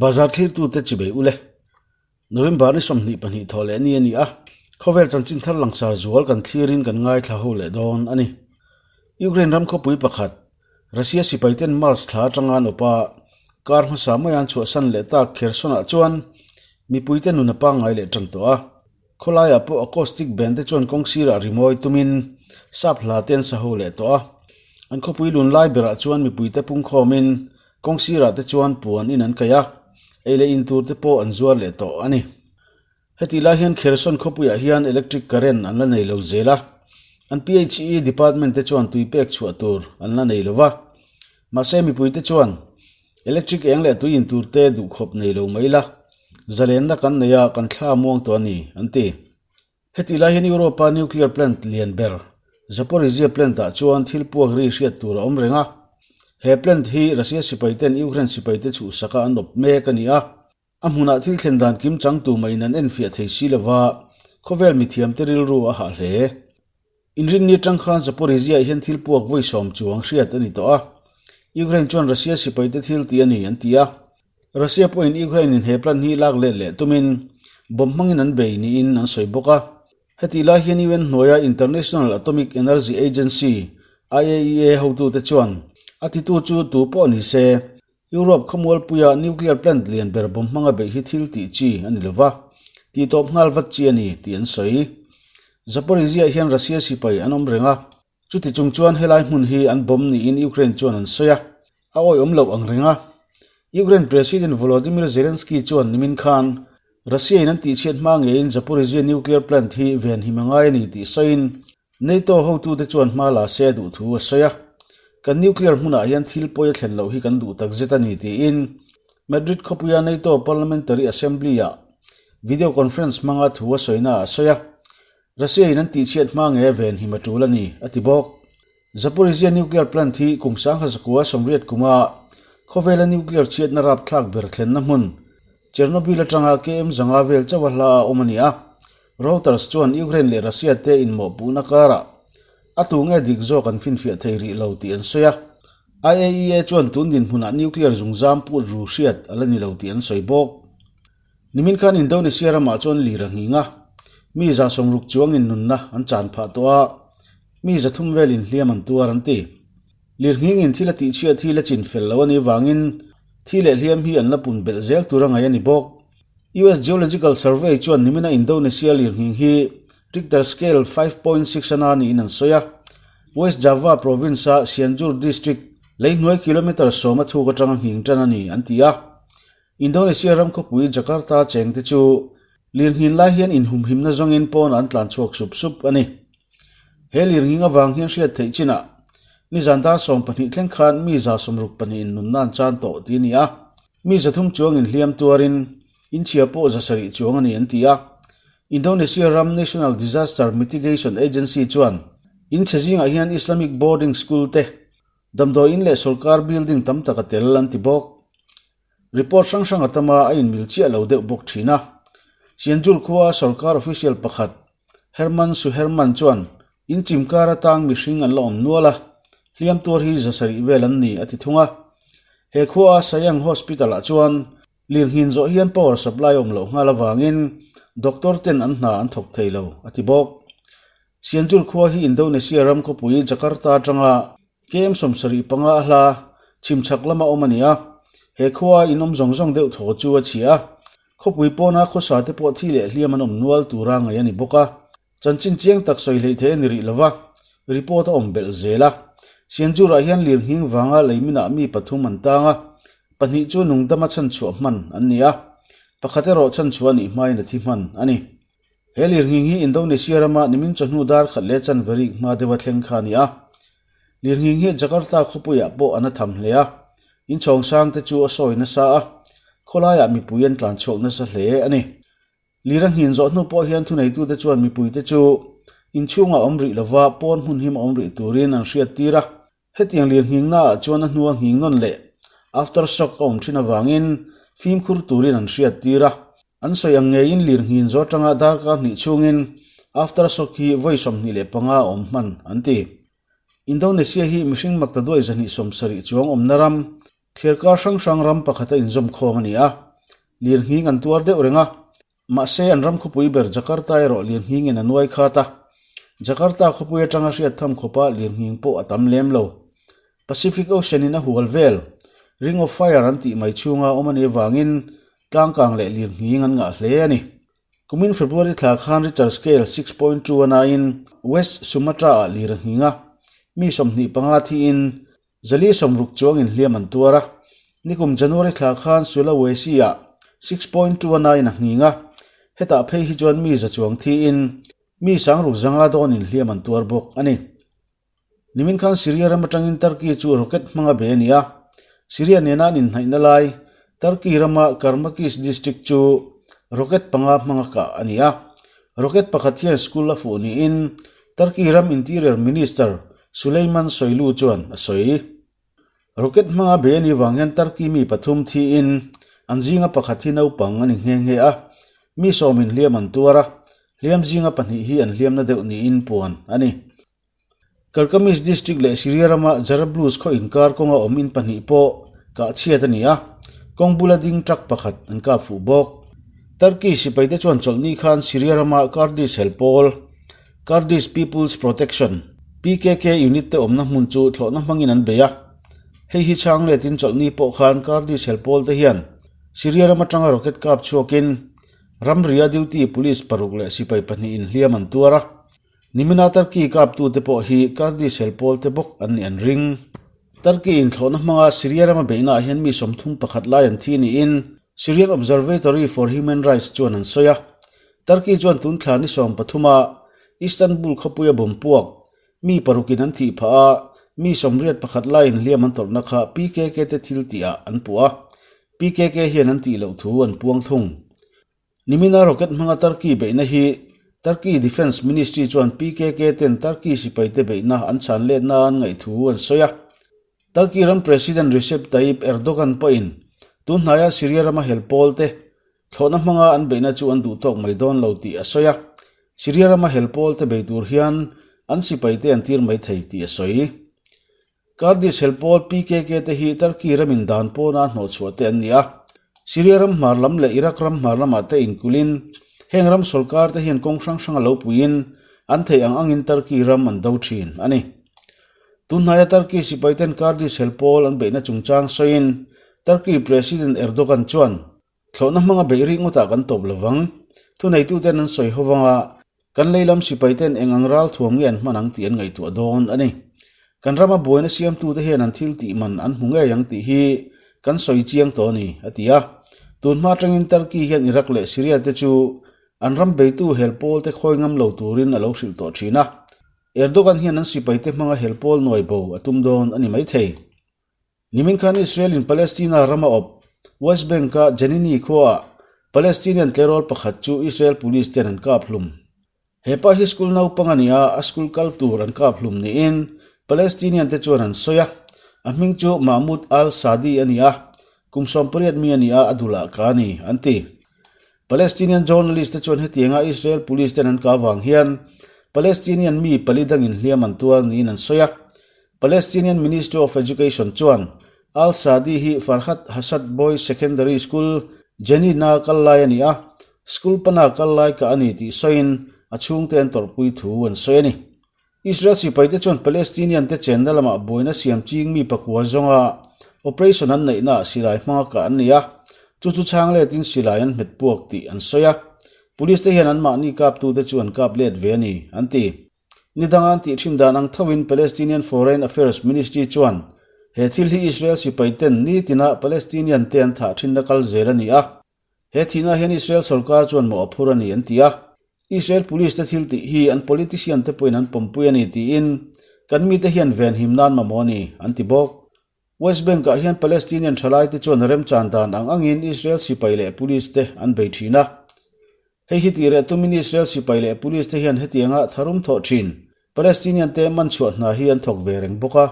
Bazar thlirtute chibei ule. November ni 22 thaw leh ni a ni a, khawvel chanchin thar langsar zual kan thlirin kan ngaithla ho leh dawn a ni. Ukraine ram khawpui pakhat, Russia sipaiten March thla atanga an awp a, kar hmasa maian chhuahsan leh tak Kherson-ah chuan mipuite nun a pangngai leh tan tawh a. Khawlaiah pawh acoustic band te chuan kawng sirah rimawi tumin sap hla te an sa ho leh tawh a. An khawpui lun lai berah chuan mipuite pungkhawmin kawng sirah te chuan puan in an kaih a, ei leh in tur te pawh an zuar leh tawh a ni. Hetih lai hian Kherson khawpuiah hian electric current an la nei lo zel a, an PHE department te chuan tui pek chhuah tur an la nei lo va. Mahse mipuite chuan electric eng leh tui in tur te duhkhawp nei lo mai la, zalenna kan nei a, kan thla muang tawh a ni, an ti. Hetih lai hian Europe-a nuclear plant lian ber Zaporizhzhia plant-ah chuan thil puak ri hriat tur a awm reng a. He plant hi Russia sipaiten Ukraine sipaite chhuhsaka an awp mek a ni a. A hmunah thil thlen dan kim chang tu maiin an enfiah thei si lova, khawvel mithiamte rilru a hah hle. Inrinni atang khan Zaporizhzhia hian thil puak vawi sawm chuang hriat a ni tawh a. Ukraine chuan Russia sipaite thil tih a ni an ti a. Russia pawhin Ukraine in he plan hi lak let leh tumin bomb hmangin an bei niin an sawi bawk a. Hetih lai hian UN hnuaia International Atomic Energy Agency, IAEA, hotute chuan a titu chu tu pawh ni se, Europe khawmualpuia nuclear plant lian ber bomb hmanga beih hi thil tih chi a ni lova, tih tawp nghal vat chi a ni tih an sawi. Zaporizhzhia hian Russia sipai an awm reng a, chuti chung chuan helai hmun hi an bomb niin Ukraine chuan an sawi a, a awihawm loh ang reng a. Ukraine President Volodymyr Zelensky chuan nimin khan Russia in an tihchhiat hma ngeiin Zaporizhzhia nuclear plant hi venhim a ngai a ni tih sawiin NATO hotute chuan hma la se a duh thu a sawi a, Kan nuclear hmunah hian thil pawi a thlen loh hi kan duh tak zet a ni tiin Madrid khawpuia NATO Parliamentary Assembly-ah video conference hmanga thu a sawina a sawi a, Russia in an tihchhiat hma nge venhim a tul a ni, a ti bawk. Zaporizhzhia nuclear plant hi kum 1980 kuma khawvela nuclear chhiatna rapthlak ber thlenna hmun Chernobyl atanga KM zanga vel chauha hla a awm a ni a. Reuters chuan Ukraine leh Russia te inmawhpuhna karah a tu nge dik zawk an finfiah thei rih lo tih an sawi a. IAEA chuan tun dinhmunah nuclear zungzam put ru hriat a la ni lo tih an sawi bawk. Nimin khan Indonesia ramah chuan lir a nghing a, mi 60 chuangin nunna an chan phah tawh a, mi 300 velin hliam an tuar an ti. Lir nghingin thil a tihchhiat hi la chin fel lo a nih vangin thi leh hliam hi an la pun belh zel tur a ngaih a ni bawk. US Geological Survey chuan nimina Indonesia lirnghing hi Richter scale 5.6 ana niin an sawi a. West Java province-a Cianjur district lei hnuai kilometre sawm a thuk atanga nghing tan a ni an ti a. Indonesia ram khawpui Jakarta chengte chu lirnghin lai hian inhumhimna zawngin pawnah an tlan chhuak sup sup a ni. He lirnghing avang hian hriat theih chinah nizan dar 12 thleng khan mi 62 in nunna an chan tawh tih a ni a. Mi 300 chuang inhliam tuarin inchhia pawh 700 chuang a ni an ti a. Indonesia ram National Disaster Mitigation Agency chuan inchhe zingah hian Islamic boarding school te, damdawi in leh sorkar building tam tak a tel an ti bawk. Report hrang hrang a tam a, a inmil chiah lo deuh bawk thin a. Cianjur khua sorkar official pakhat Herman Suherman chuan inchim kar atang mihring an la awm nual a, hliam tuar hi 700 vel an ni a ti thung a. He khua Sayang Hospital ah chuan lirnghin zawh hian power supply awm loh nghal avangin doctor ten an hna an thawk thei lo a ti bawk. Cianjur khua hi Indonesia ram khawpui Jakarta atanga KM 75 a hla chhimchhak lama awm a ni a, he khua in awm zawng zawng deuh thaw chu a chhia a. Khawpui pawna khawsa te pawh thi leh hliam an awm nual tura ngaih a ni bawk a. Chanchin chiang tak sawi hleih theih a ni rih lova, report a awm belh zel a. Sianjurah hian lirnghing vanga leiminah mi pathum an tang a, pahnih chu nungdama chhanchhuah hman an ni a, pakhat erawh chhanchhuah a nih hmain a thi hman a ni. He lirnghing hi Indonesia rama nimin chawhnu dar khat leh chanve rik hma deuha thleng kha a ni a. Lirnghing hi Jakarta khawpuiah pawh an a tham hle a, inchhawng sang te chu a sawi nasa a, khawlaiah mipui an tlan chhuak nasa hle a ni. Lir a nghin zawh hnu pawh hian thuneitute chuan mipuite chu inchhungah awm rih lova pawn hmun him awm rih turin an hriat tir a. Hetiang lirnghingna ah chuan a hnua nghing nawn leh aftershock a awm thin avangin fimkhur turin an hriat tir a. An sawi ang ngeiin lirnghin zawh atanga darkar hnih chhungin aftershock hi vawi 25 a awm hman an ti. Indonesia hi mihring makta duai 270 chuang awmna ram, thliarkar hrang hrang ram pakhata inzawmkhawm a ni a. Lirnghing an tuar deuh reng a, mahse an ram khawpui ber Jakarta erawh lirnghingin a nuai khat a. Jakarta khawpui atanga hriat tham khawpa lirnghing pawh a tam lem lo. Pacific Ocean in a hual vel, Ring of Fire an tih mai chhunga awm a nih avangin tlangkang leh lirnghing an ngah hle a ni. Kumin February thla khan Richter scale 6.2 a naiin West Sumatra ah lir a nghing a, mi 25 thiin Zali 60 chuangin hliam an tuar a. Nikum January thla khan Sulawesi-ah 6.2 a naiin a nghing a, hetah phei hi chuan mi za chuang thiin mi sangruk zanga dawnin hliam an tuar bawk a ni. Nimin khan Syria ram atangin Turkey chu rocket hmanga be a ni a, Syria nena an inhnaihna lai Turkey rama Karmakis district chu rocket panga hmanga kah a ni a. Rocket pakhat hian school a fuh niin Turkey ram Interior Minister Suleyman Soylu chuan a sawi. Rocket hmanga be a nih vang hian Turkey mi pathum thiin an zinga pakhat hi naupang a ni nghe nghe a, mi sawmin hliam an tuar a, hliam zinga pahnih hi an hliamna deuh niin puan a ni. Karkamis District leh Syria rama Jarablus khaw inkar kawnga awm in pahnih pawh kah chhiat a ni a, kawng bula ding truck pakhat an kap fuh bawk. Turkey sipaite chuan chawlhni khan Syria rama Kurdish hel pawl, Kurdish People's Protection, PKK, unit te awmna hmun chu thlawhna hmangin an bei a. Hei hi chhang letin chawlhni pawh khan Kurdish hel pawl te hian Syria ram atanga rocket kap chhuakin ramria duty police paruk leh sipai pahnihin hliam an tuar a. Nimina Turkey kaptute pawh hi Kurdish hel pawlte bawk an nih an ring. Turkey inthlawhna hmanga Syria rama beihnaah hian mi 31 lai an thi niin Syrian Observatory for Human Rights chuan an sawi a. Turkey chuan tun thla ni 13 a Istanbul khawpuia bomb puak mi parukin an thih phah a, mi 81 laiin hliam an tawrhna kha PKK te thil tihah an puh a. PKK hian an tih loh thu an puang thung. Nimina rocket hmanga Turkey beihna hi Turkey Defence Ministry chuan PKK ten Turkey sipaite beihna an chhan letna an ngaih thu an sawi a. Turkey ram President Recep Tayyip Erdogan pawhin tun hnaia Syria rama hel pawlte thlawhna hmanga an beihna chu an duh tawk mai dawn lo tih a sawi a. Syria rama hel pawlte bei tur hian an sipaite an tir mai thei tih a sawi. Kurdish hel pawl PKK te hi Turkey ramin dan pawna hnawhchhuah te an ni a. Syria ram hmar lam leh Iraq ram hmar lamah te inkulhin heng ram sawrkar te hian kawng hrang hrang a lo puiin an theih ang angin Turkey ram an do thin a ni. Tunhnaia Turkey sipaiten Kurdish hel pawl an beihna chungchang sawiin Turkey President Erdogan chuan, Thlawhna hmanga beih rik ngawtah kan tawp lo vang. Thuneituten an sawi ho vanga kan lei lam sipaiten eng ang ral thuam nge an hman ang tih an ngaihtuah dawn a ni. Kan rama buaina siamtute hian an thil tih man an hmu ngei ang tih hi kan sawi chiang tawh a ni, a ti a. Tun hma atangin Turkey hian Iraq leh Syria te chu an ram beitu hel pawlte khawi ngam lo turin a lo hrilh tawh thin a. Erdogan hian an sipaite hmanga hel pawl nuai bo a tum dawn a ni maithei. Nimin khan Israel in Palestina rama awp West Bank-a Jenini khuaah Palestinian tleirawl pakhat chu Israel police ten an kap hlum. He pa hi school naupang a ni a, a school kal tur an kap hlum niin Palestinian te chuan an sawi a. A hming chu Mahmoud al-Sadi a ni a, kum 18 mi a ni a, a dulah ka a ni, an ti. Palestinian journalist te chuan hetianga Israel police ten an kah vang hian Palestinian mi pali dangin hliam an tuar niin an sawi a. Palestinian Ministry of Education chuan Al-Saadi hi Farhat Hassad Boys Secondary School, Jenin-a kal lai a ni a, school pana kal lai kah a ni tih sawiin a chhungte an tawrhpui thu an sawi a ni. Israel sipaite chuan Palestinian te chenna lamah buaina siam ching mi pakua zawnga operation an neihnaah silai hmanga kah an ni a, chu chu chhang letin silai an hmet puak tih an sawi a. Police te hian anmahni kaptute chu an kap let ve a ni, an ti. Ni danga an tih thin dan ang thovin Palestinian Foreign Affairs Ministry chuan he thil hi Israel sipaiten nitina Palestinian te an thah thinna kal zel a ni a, He thihna hian Israel sorkar chuan mawh a phur a ni an ti a, Israel police te thil tih hi an politician te pawhin an pawmpui a ni tiin kan mite hian venhim nan mamawh a ni an ti bawk. West Bank ah hian Palestinian thalai te chuan remchan dan ang angin Israel sipai leh police te an bei thin a. Hei hi tih reh tumin Israel sipai leh police te hian hetianga tharum thawh thin Palestinian te man chhuah hna hi an thawk ve reng bawk a.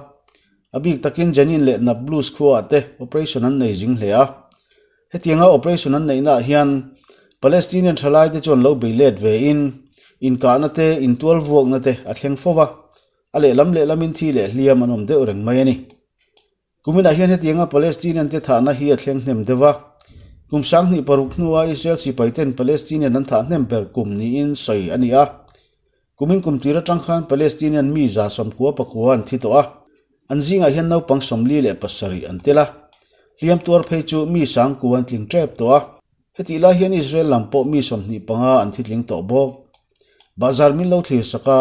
A bik takin Jenin leh Nablus khuaah te operation an nei zing hle a. Hetianga operation an neihnaah hian Palestinian thalai te chuan lo bei let vein inkahna te, intual vuakna te a thleng fo va, a lehlam lehlamin thi leh hliam an awm deuh reng mai a ni. Kuminah hian hetianga Palestinian te thahna hi a thleng hnem deuh a. Kum 2006 hnua Israel sipaiten Palestinian an thah hnem ber kum niin sawi a ni a. Kumin kum tir atang khan Palestinian mi 99 an thi tawh a, an zingah hian naupang 47 an tel a. Hliam tuar phei chu mi 9,000 an tling tep tawh a. Hetih lai hian Israel lam pawh mi 25 an thi tling tawh bawk. Bahzar min lo thlir sak a,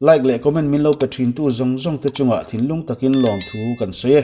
like leh comment min lo pe thintu zawng zawng te chungah thinlung takin lawmthu kan sawi e.